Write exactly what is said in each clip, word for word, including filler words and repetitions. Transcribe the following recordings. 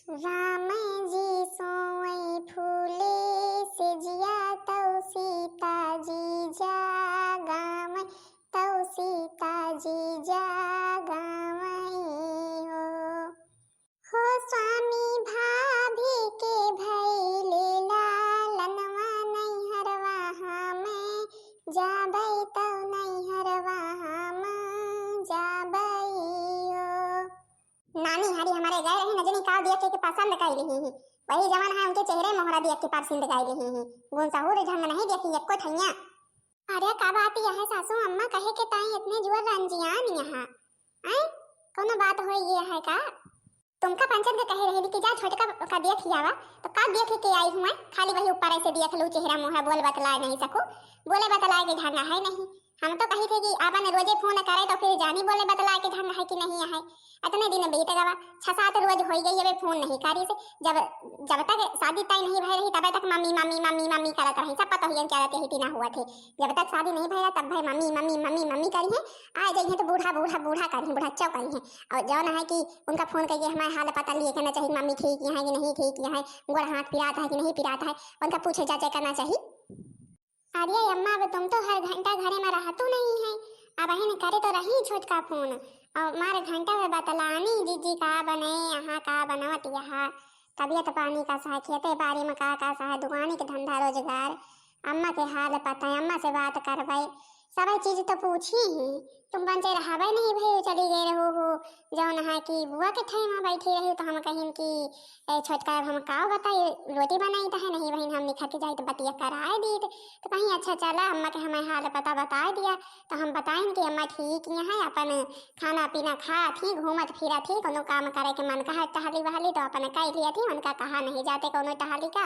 राम जी सोवै फूले सेजिया, तौ सीता जी जागावै, तौ सीता जी जागावै हो। हो स्वामी भाभी के भइले लालनवा, नैहरवा हम जाबै, तौ नैहरवा हम जाबै हो। नानी हारी हमरे गए रही, न जनी का देख के पसंद कइ लिही ही। वही जवन है उनके चेहरे मोहरा देख के पसंद कइ लिही ही। गुण सहूर ढंग नहीं देखी एको ठैया। अरे का बात यह है सासू अम्मा, कहे के ताई इतने जुअर रंजियान यहाँ? आय, कौनो बात होई गया है का? तुमका पंचन के कहे रही कि जा छोटका का देख आवा, तो का देख के आई हुआ? खाली वही ऊपर ऐसे देख लू, चेहरा मोहरा बोल बतलाए नहीं सकू, बोले बतलाए के ढंग है नहीं। हम तो कही थे कि आपन रोजे फोन करे तो फिर जानी बोले बतलाए के ढंग है कि नहीं है। इतने दिन बीत गवा, छह सात रोज होई गई, अबे फोन नहीं करी से। जब, जब तक शादी तय नहीं भय रही, तबे तक मम्मी, मम्मी, मम्मी, मम्मी करत रही। सब पतोहियन के आदत यही तीना हुआ थे, जब तक शादी नहीं भय रहा, तब भय मम्मी, मम्मी, मम्मी, मम्मी करी है। आ जाइए तो बूढ़ा, बूढ़ा, बूढ़ा करी, बुढ़च्चो करी है। और जौन है कि उनका फोन करके हमारे हाल पता लिए करना चाहिए, मम्मी ठीक है कि नहीं ठीक है, गोड़ हाथ पिरात है कि नहीं पिरात है, उनका पूछे जाचे करना चाहिए। अरे अम्मा, अब तुम तो हर घंटा घरे में रहतू नहीं है। अब अहिन करे तो रही छोटका फोन, और मार घंटा में बतलानी, जीजी का बने, यहाँ का बनवत, यहाँ तबियत पानी का सा, खेते बाड़ी में का का सा, दुकानी के धंधा रोजगार, अम्मा के हाल पता है, अम्मा से बात करबे, सब चीज तो पूछी ही। तुम पंचे रहबे नहीं भई, चली गए रहो हो, जौन है कि बुआ के ठाई में बैठी रही, तो हम कहिन कि ए छोटका, अब हम का बताई, रोटी बनाई तो है नहीं बहिन, हम निखा के जाई तो बतिया कराए दी। तो कहीं अच्छा चला, अम्मा के हमें हाल पता बताए दिया, तो हम बताइन कि अम्मा ठीक यहाँ है, अपन खाना पीना खात ही, घूमत फिरत ही, कोनो काम करे के मन कहा टहली वहली तो अपन कह लिया थी, उनका कहा नहीं जाते कोनो टहली का।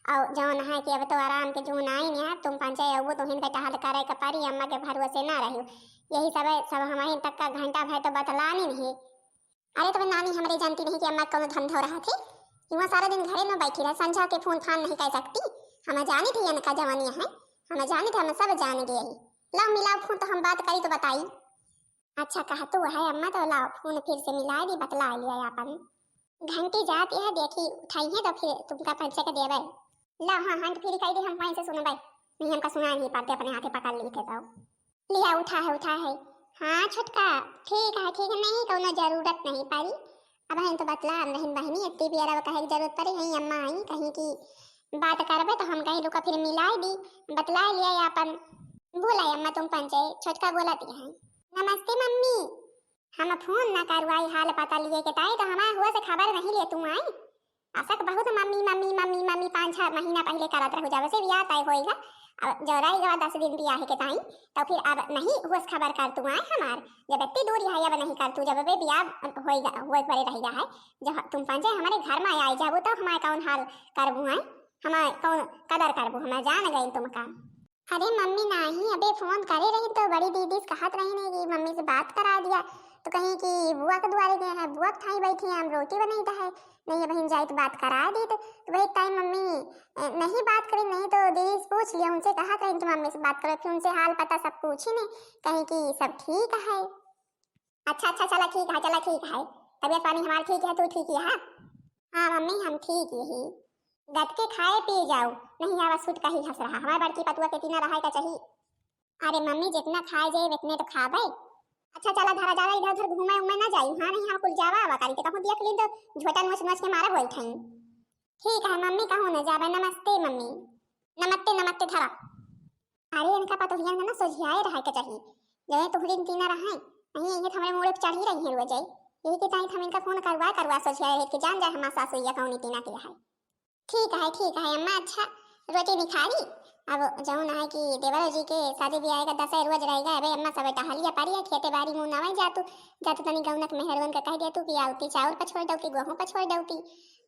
और जौन है कि अब तो आराम के जून आइन है, तुम पंचे अबू तो हिनका टहल करे के परी, अम्मा के भरोसे ना रही। यही सब, सब हमारे तक का घंटा भर तो बतलानी नहीं। अरे तबे नानी हमरे जानती नहीं कि अम्मा कौनो धंधो रहा थे, कि वहाँ सारा दिन घरे में बैठी रहे, संझा के फोन फान नहीं कर सकती। हम जानी थी इनका जवानी है, हम जानी थे, हम सब जान गए ही। लाओ मिलाओ फोन तो हम बात करी तो बताई। अच्छा कहा तू है अम्मा, तो लाओ फोन फिर से मिला दी, बतला लिया अपन। घंटी जाती है, देखी उठाई है तो फिर तुमका पंचे के देवे। लाओ हाँ, hand free कर दी, हम वहीं से सुनबे। नहीं हमका सुना नहीं पड़ते, अपने हाथे पकड़ ली थे तो। लिया, उठा है, उठा है। हाँ छोटका, ठीक है, ठीक है, नहीं कौनो जरूरत नहीं पड़ी। अब हम तो बतला हम रहिन बहिनी, इतनी भी अरब कहे की जरूरत पड़ी, यहीं अम्मा आई, कहीं की बात करबे तो हम कहीं रुका फिर मिलाई दी, बतला लिया अपन। बोला अम्मा तुम पंचे, छोटका बोला ती है। नमस्ते मम्मी। हम फोन ना करवाई हाल पता लिए के ताई, तो हमार हुआ से खबर नहीं लिए तू आई। असक बहुत मम्मी, मम्मी, मम्मी, मम्मी पाँच छह महीना पहले करत रहू, जब से बियाह तय होइगा। अब जौराई गवा दस दिन बियाह के ताई, तो फिर अब नहीं हुआ से खबर कर तू आए हमार। जब इतनी दूर है, अब नहीं कर तू, जब बे बियाह होइगा, हुए परे रहिगा है, जब तुम पंचे हमारे घर में आए जाबू, तो हमारे कौन हाल करबू है, हमारे कौन कदर करबू, हमारे जान गए तुमका। अरे मम्मी नाही, अबे फोन करे रही तो बड़ी दीदी से कहत रही नहीं कि मम्मी से बात करा दिया, तो कहीं कि बुआ के दुआरे गए हैं, बुआ के थाई बैठी हैं, हम रोटी बनैत है, नहीं बहिन जाइत बात करा दी। तो वही टाइम मम्मी ए, नहीं बात करी, नहीं तो दीदी से पूछ लिया, उनसे कहत रही कि मम्मी से बात करो, फिर उनसे हाल पता सब पूछी नहीं, कहीं कि सब ठीक है। अच्छा अच्छा, चला ठीक है, चला ठीक है, तबियत पानी हमार ठीक है, तू ठीक है? हाँ मम्मी हम ठीक यही। गत के खाए पिए जाओ, नहीं आवा सूट का ही हंस रहा, हमारे बड़की पतुआ के तीना रहा का चाहिए। अरे मम्मी जितना खाए जाए उतने तो खाबे। अच्छा चला धरा जावा, इधर उधर घूमे उमे ना जाई, हाँ नहीं हम कुल जावा आवा करी, तो कहूँ देख ली तो झोटा नोच नोच के मारा बोल ठाई। ठीक है मम्मी, कहूँ न जाबे, नमस्ते मम्मी। नमस्ते नमस्ते धरा। अरे इनका पतोहिया ना सोझियाए रहा के चाहिए, जय तुहरी तीना रहा, नहीं ये तो हमारे मूड़े पे चढ़ी रही है रोज, यही के ताई हम इनका फोन करवा करवा सोझियाए रहे कि जान जाए हमारा सासू या कौन तीना के है। ठीक है, ठीक है अम्मा। अच्छा, रोटी निखारी। अब जौन है कि देवर जी के शादी ब्याह का दस रोज रहेगा, अबे अम्मा सब टहलिया पारी है, खेते बाड़ी मुँह नवाई जातू, जातू तनी गौनक मेहरवन का कह दिया तू कि आउती चाउर पछोड़ दौती, गोहूँ पछोड़ दौती,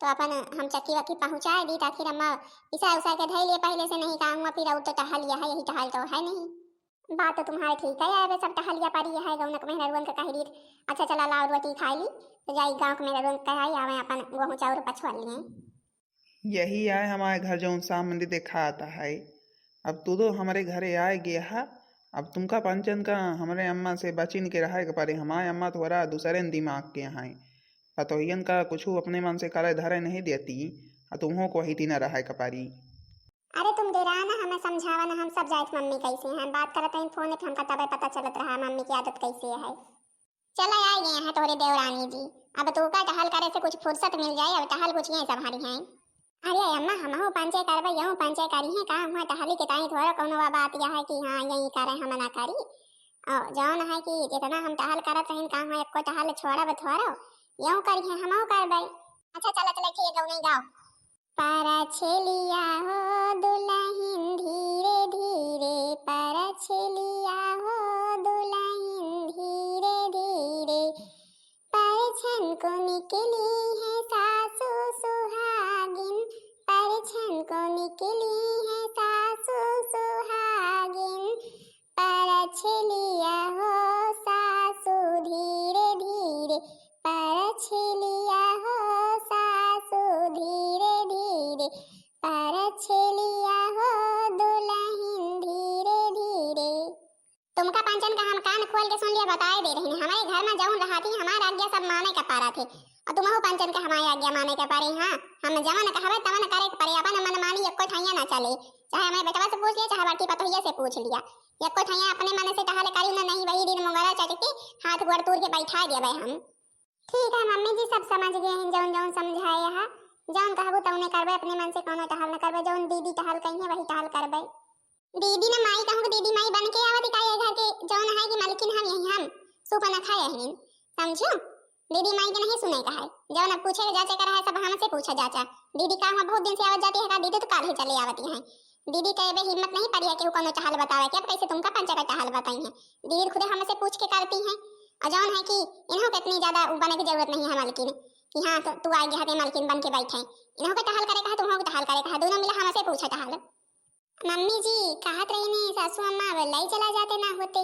तो अपन हम चक्की वक्की पहुँचा दी, ताकि अम्मा पिसा उसा के धई लिए पहले से, नहीं का हुआ फिर और तो टहलिया है, यही टहल तो है नहीं। बात तो तुम्हारे ठीक है, अबे सब टहलिया पारी है, गौनक मेहरवन का कह दी। अच्छा चला लाओ रोटी खाई ली, तो जाई गाँव के मेहरवन कह आई, आवे अपन गोहूँ चाउर पछोड़ लिए। यही आए हमारे घर जौन सामने देखात है। अब तू तो हमरे घरे आए गया है, अब तुमका पंचन का हमरे अम्मा से बचिन के रहे के परे। हमारे अम्मा थोड़ा दूसरे दिमाग के हैं, पतोहियन का कुछ अपने मन से करे धरे नहीं देती, आ तुमहू को ही तीना रहे कपारी। अरे तुम डेरा ना, हमें समझावा ना, हम सब जाइत मम्मी कैसे हैं, बात करत हैं फोन पे, हमका तबे पता चलत रहा मम्मी की आदत कैसे है। चला आ गए हैं तोहरे देवरानी जी, अब तू का टहल करे से कुछ फुर्सत मिल जाए, अब टहल कुछ यहीं संभारी हैं। अरे अम्मा, हमहू पंचे करबे, यहू पंचे करी हैं, का हुआ टहली के ताई थोड़ा कौनो बा बात यह है कि हाँ यही करे, हम ना करी। और जौन है कि जितना हम टहल करत रहिन, का हुआ एको टहल छोड़ब थोड़ो, यहू करी हैं, हमहू करबे। अच्छा चला चला, ठीक है, गौ नहीं गाओ। परछेलिया हो दुलहिन धीरे धीरे, परछेलिया हो दुलहिन धीरे धीरे, परछन को निकली है सासु सुहागिन, परछन को निकली है सासु सुहागिन। परछेलिया हो सासु धीरे धीरे, परछेलिया हो सासु धीरे धीरे, परछेलिया हो दुलहिन धीरे धीरे। तुमका पंचन का हम कान खोल के सुन लिया, बताए दे रही हैं। हमारे घर में जौन रहा थी, हमार आज्ञा सब माने के पारा थे। और तुमहू पंचन का हमारी आज्ञा माने के पारे। हाँ, हम जवन कहबे तवन करे के परे, अपन मनमानी एको ठैया ना चले। चाहे हमारे बेटवा से पूछ लिया, चाहे बड़की पतोहिया से पूछ लिया, एको ठैया अपने मन से टहल करी ना, नहीं वही दिन मुंगरा चट के हाथ गोड़ तूर के बैठा देबे हम। ठीक है मम्मी जी, सब समझ गए हैं, जौन जौन समझाए है, जौन कहबू तौने करबे, अपने मन से कौनो टहल न करबे, जौन दीदी टहल कही है वही टहल करबे। दीदी न माई कहूँ कि दीदी माई बन के आवत का ये घर के, जौन है कि मलकिन हम यही हम सूप न खाए हैं, समझो? दीदी माई के नहीं सुने का है, जौन अब पूछे के जाचे का रहा है सब हमसे पूछा जाचा। दीदी का हुआ बहुत दिन से आवत जाती है का, दीदी तो काल ही चले आवती हैं। दीदी के बे हिम्मत नहीं पड़ी है कि वो कौनो टहल बतावे के, अब कैसे तुमका पंचे का टहल बताई है? दीदी खुदे हमसे पूछ के करती हैं। और जौन है कि इन्हों के इतनी ज्यादा उ बने की जरूरत नहीं है मलकिन कि हाँ तो तू आए गया मलकिन बन के बैठे। इन्हों के टहल करे का है, तुमों के टहल करे का है, दोनों मिला हमसे पूछा टहल। मम्मी जी कहत रही नहीं सासू अम्मा, अब लई चला जाते ना होते।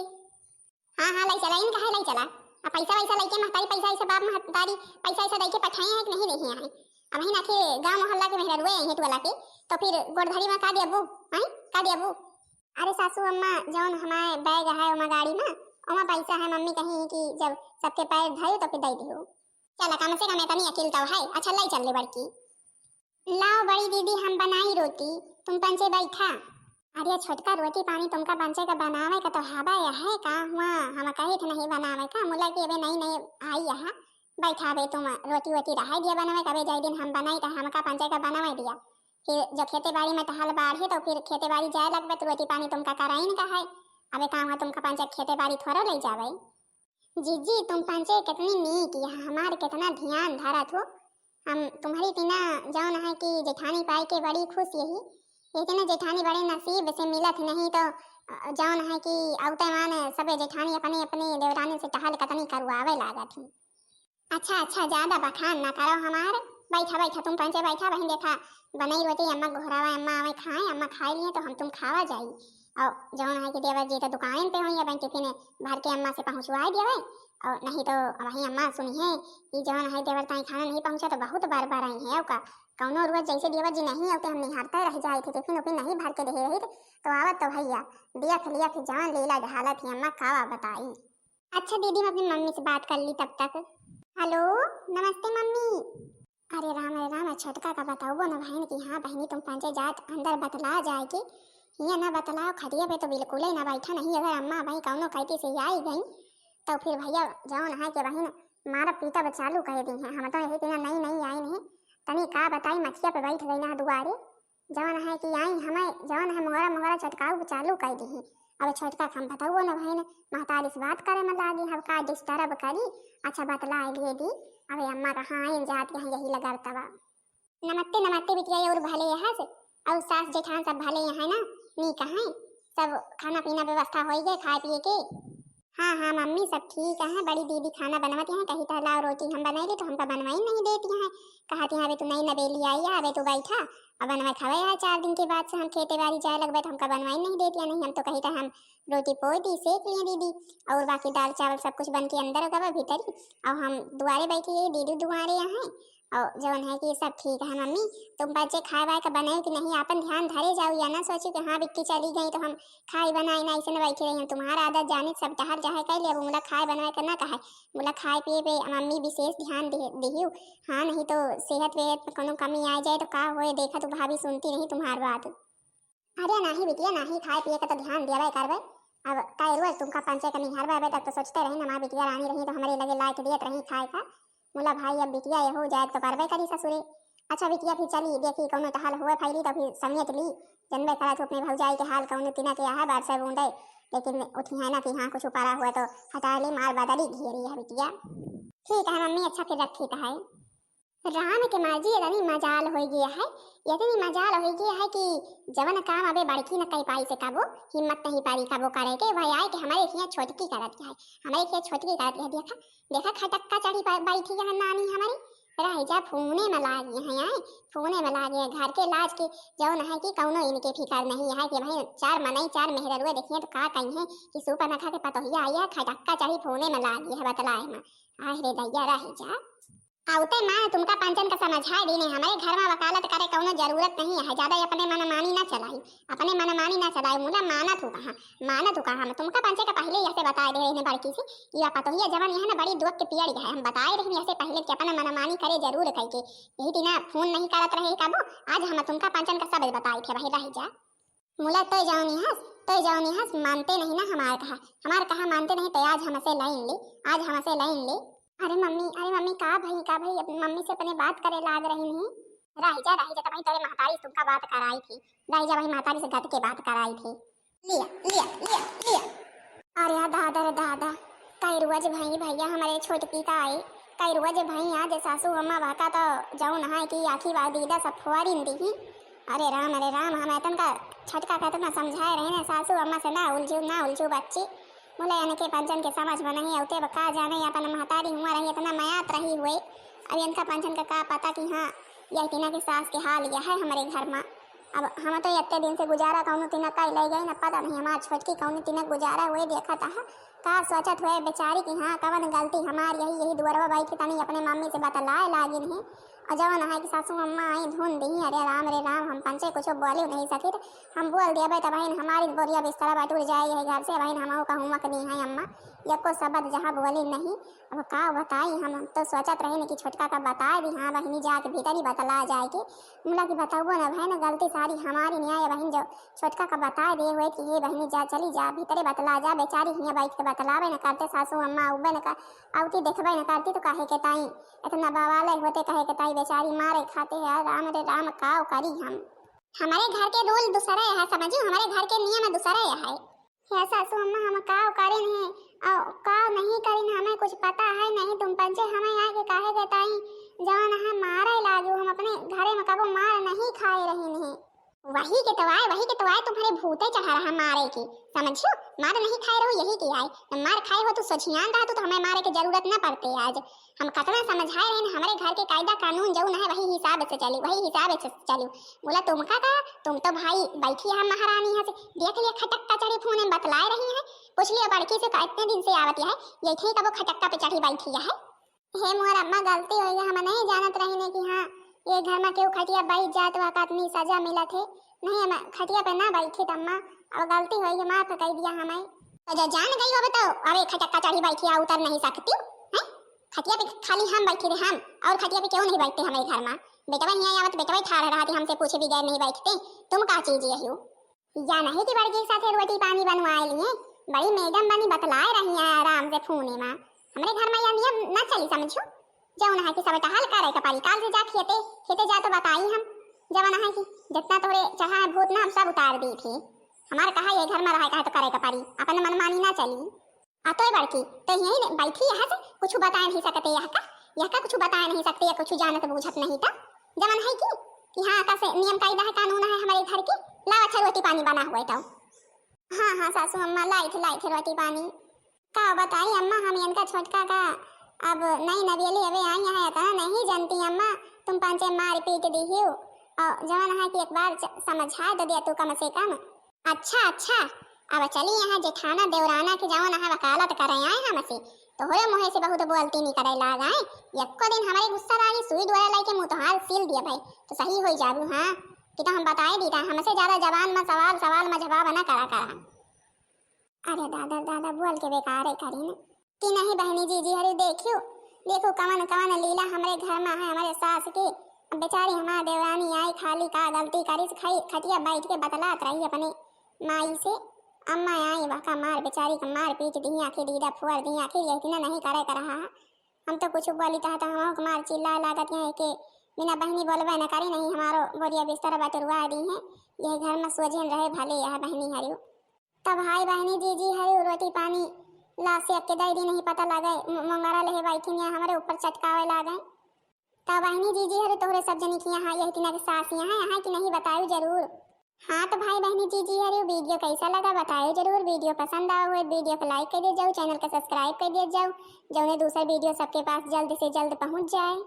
हाँ हाँ लई चला, इन कहे लई चला। अब पैसा वैसा लेके महतारी, पैसा ऐसा बाप महतारी पैसा ऐसा दे के पठाए हैं कि नहीं रही हैं? अब ही ना थे गाँव मोहल्ला के मेहरा रुए हैं टोला के, तो फिर गोड़ धरी में का देबू? हैं, का देबू? अरे सासू अम्मा, जौन हमारे बैग है ओमा गाड़ी में, ओमा पैसा है, मम्मी कही कि जब सबके पैर धरे तो फिर दे दियो। चला कम से कम इतनी अकिल तो है। अच्छा लई चल ले बड़की। लाओ बड़ी दीदी, हम बनाई रोटी, तुम पंचे बैठा। अरे छोटका, रोटी पानी तुमका पंचे का बनावे का तो हवा यह है का हुआ? हम कही थे नहीं बनावे का, मुला की अबे नई नई आई यह। बैठा बे तुम, रोटी वोटी रहे दिया बनावे का, अबे जाई दिन हम बनाई तो हमका पंचे का बनावे दिया। फिर जो खेते बाड़ी में टहल बाढ़े तो फिर खेते बाड़ी जाए लगबे तो रोटी पानी तुमका कराइन का है। अबे का हुआ तुमका पंचे खेते बाड़ी थोड़ो ले जावे। जीजी, तुम पंचे कितनी नीक, यह हमार कितना ध्यान धरत हो। हम तुम्हारी तीना जौन है कि जेठानी पाई के बड़ी खुश यही। ये तीना जेठानी बड़े नसीब से मिलत, नहीं तो, अ, जौन है कि औते मान सबे जेठानी अपने अपने देवरानी से टहल कतनी करवावे लागत ही। अच्छा, अच्छा, ज्यादा बखान ना करो हमार। बैठा, बैठा, तुम पंचे बैठा, बहिन देखा, बनई रोटी अम्मा गोहरावा, अम्मा आवे खाए, अम्मा खाए लिए तो हम तुम खावा जाई। और जौन है कि देवर जी तो दुकान पे होई, अब टिफिन भर के अम्मा से पहुँचवाए देवे। और नहीं तो वही अम्मा सुनी है कि जौन है देवर ताई खाना नहीं पहुँचा तो बहुत बार बार आई है। का कौनो रोज जैसे देवर जी नहीं आते हम निहारते रह जाए थे, टिफिन उफिन नहीं भर के दे रही तो आवत तो भैया देख लिया कि जौन लीला ढालत ही अम्मा कावा बताई। अच्छा दीदी, मैं अपनी मम्मी से बात कर ली तब तक। हेलो, नमस्ते मम्मी। अरे राम, अरे राम, छोटका का बताओ ना बहन कि हाँ बहनी तुम पंचे जात अंदर बतला जाए के, हियाँ ना बतलाओ, खटिया पे तो बिल्कुल ही ना बैठा नहीं। अगर अम्मा भाई कौनो कहती से आई गई तो फिर भैया जौन है कि बहन मारा पीटा चालू कर दी है। हम तो यही तीना नई नई आई नहीं, तनी का बताई मचिया पे बैठ गई ना दुआरे। जवन है कि आई हमें जवन है मोहरा मोहरा चटकाऊ चालू कर दी। अब छोटका के हम बताओ ना बहन, महतारी से बात करे में लागी, हम का डिस्टर्ब करी। अच्छा बतला लिए दी। अब अम्मा कहाँ आई जात के हैं यही लगा तबा। नमस्ते नमस्ते बिटिया, और भले यहाँ से। और सास जेठान सब भले यहाँ ना, नी कहाँ सब खाना पीना व्यवस्था हो गए खाए पिए के। हाँ हाँ मम्मी, सब ठीक है। बड़ी दीदी खाना बनवत हैं, कही था लाओ रोटी हम बनाई ली तो हमका बनवाई नहीं देती हैं। कहती हैं अबे तू नई नबेली आई है, अबे तू बैठा, अब बनवा खावे है। चार दिन के बाद से हम खेते बाड़ी जाए लगबे तो हमका बनवाई नहीं देती है। नहीं हम तो कही था हम रोटी पोई दी, सेक लिए दीदी, और बाकी दाल चावल सब कुछ बन के अंदर गवा भीतरी, और हम दुआरे बैठी है, दीदी दुआरे यहाँ। और जौन है कि सब ठीक है मम्मी, तुम बच्चे खाए वाए का बनाई कि नहीं, आपन ध्यान धरे जाओ, या ना सोची कि हाँ बिक्की चली गई तो हम खाई बनाई ना, ऐसे न बैठी रही। हम तुम्हारा आदत जानी, सब टहल चाहे कर ले, अब मुला खाए बनवाए का ना कहा, मुला खाए पिए पे मम्मी विशेष ध्यान दे दिहियो। हाँ, नहीं तो सेहत वेहत में कोनो कमी आ जाए तो का होए, देखा तो भाभी सुनती नहीं तुम्हार बात। अरे नाही बिटिया नाही, खाए पिए का तो ध्यान देवे करबे। अब कई रोज तुमका पंचे का निहारबे, अबे तक तो सोचते रही ना, हमार बिटिया रानी रही तो हमरे लगे लाए के दियत रही खाए का। मुला भाई अब बिटिया यहू जाए तो करबे करी ससुरे। अच्छा बिटिया फिर चली देखी कौनो टहल हुए फैली तो फिर समियत ली। जनबे करा तू अपने भौजाई के हाल कौनो तिना के यहाँ बरसे बूंदे, लेकिन उठी है ना कि हाँ कुछ परा हुआ तो हटा ले, मार बदली घेरी है बिटिया। ठीक है मम्मी, अच्छा फिर रखी तो है। राम के मर्जी इतनी मजाल होइ गया है, इतनी मजाल होइ गया है कि जवन काम अबे बड़की न कई पाई से कबो, हिम्मत नहीं पारी कबो करे के, वह आए कि हमरे हियाँ छोटकी करत है, हमरे हियाँ छोटकी करत है। देखा, देखा खटक्का चढ़ी बै-, बैठी है नानी हमरी। रह जा, फोने में लागी है, आए फोने में लागी है। घर के लाज के जौन है कि कौनो इनके फिकर नहीं है कि भाई चार मनई चार मेहररुए देखिए तो का कही है कि सूप न खा के पतोहिया आई है, खटक्का चढ़ी फोने में लागी है बतलाए में। आह रे दैया, रह जा। आउते माँ तुमका पंचन का समझाए दीने, हमरे घर में वकालत करे कौनो जरूरत नहीं है, ज्यादा अपने मनमानी ना चलाई, अपने मनमानी ना चलाई। मुला मानत हूँ कहाँ, मानत हूँ कहाँ। हम तुमका पंचे का पहले यह से बताए दे रहे बड़की से कि या पतोहिया जवन यह ना बड़ी दुख के पियड़ है, हम बताए रहे यह से पहले कि अपने मनमानी करे जरूर करके, यही दिना फोन नहीं करत रहे कबो। आज हम तुमका पंचन का सब बताए थे, वही रह जा। मुला तोय जौनी हस, तोय जौनी हस, मानते नहीं ना हमार कहा, हमार कहा मानते नहीं, तो आज हमसे लाइन ले, आज हमसे लाइन ले। अरे मम्मी, अरे मम्मी, का भई, का भई, अपनी मम्मी से अपने बात करे लाग रही नहीं। राही जा, राही जा, तो भाई तेरे महतारी से तुमका बात कराई थी, राही जा, भाई महतारी से गट के बात कराई थी। लिया, लिया, लिया, लिया। अरे दादा रे दादा, कई रोज भई भैया हमरे छोटकी का आई, कई रोज भई आज सासू अम्मा वाका तो जौन है कि आखी बार दीदा सब फुआरिन दी। अरे राम, अरे राम, हम एतन का छोटका का एतना समझाए रहे ने, सासू अम्मा से ना उलझू, ना उलझू बच्ची। मुला इनके पंचन के समझ में नहीं आउते, अब का जाने अपन महतारी हुआ रही, इतना मयात रही हुए। अब इनका पंचन का का पता कि हाँ, यह तीना के सास के हाल यह है हमरे घर में। अब हम तो इतने दिन से गुजारा कौनो तिनक का ले गई न, पता नहीं हमार छोटकी कौनो तिनक गुजारा हुए देखत है। का सोचत हुए बेचारी कि हाँ, कवन गलती हमार, यही, यही दुअरवा बैठी तनी अपने मम्मी से बतलाए लागिन है। और जवन है कि सासू अम्मा आई धुन दी, अरे राम रे राम, हम पंचे कुछ बोले नहीं सकित। हम बोल देबे तो बहिन हमारी बोरिया बिस्तरा बटुर जाए यही घर से, बहिन हम कहूँ मक दी है अम्मा, यको शब्द जहाँ बोली नहीं। अब का बताई, हम तो सोचत रहे कि छोटका का बताए दी, हाँ बहिनी जाके भीतर ही बतला जाए के। मुला की बताओ ना बहन, गलती सारी हमारी न्याय बहिन, जो छोटका का बताए दे हुए कि हे बहिनी जा, चली जा, भीतरे बतला जा, बेचारी हियाँ बैठ के बतलावे न करते, सासू अम्मा उबे न कर, आवती देखबे न करती तो काहे के ताई इतना बवाले होते, काहे के ताई बेचारी मारे खाते है। राम रे राम, काव करी हम। हमारे घर के रूल दूसरे है, समझियो, हमारे घर के नियम दूसरे है। हे सासू अम्मा, हम काव करेन है, और काव नहीं करेन, हमें कुछ पता है नहीं। तुम पंचे हमें आके काहे के ताई जवन है मारे लागू, हम अपने घरे में कबो मार नहीं खाए रहीन है। वही के तो आए, वही के तो आए, तुम्हारे भूते चढ़ा रहा मारे की, समझियो, मार नहीं खाए रहो यही के आए, न मार खाए हो तो सोझियान रहा तो हमें मारे के जरूरत न पड़ते आज। हम कतना समझाए रहे न, हमरे घर के कायदा कानून जौन है वही हिसाब से चली, वही हिसाब से चली। बोला तुमका का, तुम तो भाई बैठी है महारानी है से, देख लिया खटक कचड़ी फोन में बतलाए रही है, पूछ लिया बड़की से का इतने दिन से आवत है, ये थे कबो खटक्का पे चढ़ी बैठी है। हे मोर अम्मा, गलती हो गया, हम नहीं जानत रही ने कि हाँ ये घर में केहू खटिया बैठ जाए तो आदमी सजा मिलत है। नहीं, हम खटिया पे ना बैठी अम्मा, अब गलती हो गई, माफ कर दिया हमें। तो जो जान गई हो तो अबे खटक्का चढ़ी बैठी है, उतर नहीं सकती है। खटिया पे खाली हम बैठे थे हम, और खटिया पे क्यों नहीं बैठते हमारे घर में? बेटवा नहीं आया तो बेटवा ही ठाड़ रहा थे, हमसे पूछे बगैर नहीं बैठते। तुम का चीज यही हो? या नहीं कि बड़की के साथे रोटी पानी बनवाए लिए, बड़ी मैडम बनी बतलाए रही है आराम से फोने में। हमरे घर में यह नियम न चली समझो, जौन है कि सब टहल करे के परी। काल से जा खेते, खेते जा तो बताई हम, जवन है कि जितना तोरे चढ़ा है भूत ना हम सब उतार दी थी। हमार कहा ये घर में रहे का है तो करे के परी, अपन मनमानी ना चली। आ तोय बड़की, तो यही ने बैठी यहाँ से कुछ बताए नहीं सकते, यहाँ का, यहाँ का कुछ बताए नहीं सकते, या कुछ जानत बूझत नहीं तो जवन है कि, कि हाँ का से नियम कायदा है, कानून है हमारे घर के। लाओ अच्छा रोटी पानी बना हुआ तो। हाँ हाँ सासू अम्मा, लाई थे, लाई थे रोटी पानी। का बताई अम्मा, हम इनका छोटका का अब नई नवेली अबे आई है, इतना नहीं जानती अम्मा, तुम पंचे मार पीट दी हो। और जवन है कि एक बार च-, समझा तो दिया तू कम से कम। अच्छा अच्छा, अब चली यहाँ जेठाना देवराना के जवन है वकालत करे आए हमसे, तोहरे मुँहे से बहुत बोलती निकरे लाग आए। यक्को दिन हमरे गुस्सा लागी, सुई डोरा लाइके मुँह तोहार सील दिया भाई, तो सही होई जाबू। हाँ, कि तो हम बताए दीता, हमसे ज्यादा जबान में सवाल, सवाल में जवाब ना करा करा। अरे दादा, दादा बोल के बेकार है करी न। कि नहीं बहनी जीजी हरी, देखियो, देखो कवन कवन लीला हमरे घर में है, हमरे सास के। अब बेचारी हमार देवरानी आई, खाली का गलती करिस, खाई खटिया बैठ के बतलात रही अपने माई से। अम्मा आई, वहका मार, बेचारी का मार पीट दी, आखिर दीदा फोर दी, आखिर यह इतना नहीं करे कर रहा है। हम तो कुछ बोली तहा तो हमहू के मार चिल्ला लागत यहाँ के बिना बहनी बोलबे न करी, नहीं हमारो बोरिया बिस्तर बटुरवा दी है। यह घर में सोझेन रहे भले यह बहनी हरियो। तब भाई बहनी जीजी हरियो रोटी पानी ला से अक्के दे दी, नहीं पता लगे मु-, मुंगरा लेहे बैठी ने हमरे ऊपर चटकावे लागे। तब बहनी जीजी हरियो तोहरे सब जनी की यहाँ यह तिना के सास यहाँ, यहाँ की नहीं बतायू जरूर। हाँ तो भाई बहनी जीजी हरियो वीडियो कैसा लगा बतायो जरूर। वीडियो पसंद आवा हुए वीडियो को लाइक कर दिया जाओ, चैनल को सब्सक्राइब कर दिया जाओ, जौने दूसरा वीडियो सबके पास जल्द से जल्द पहुँच जाए।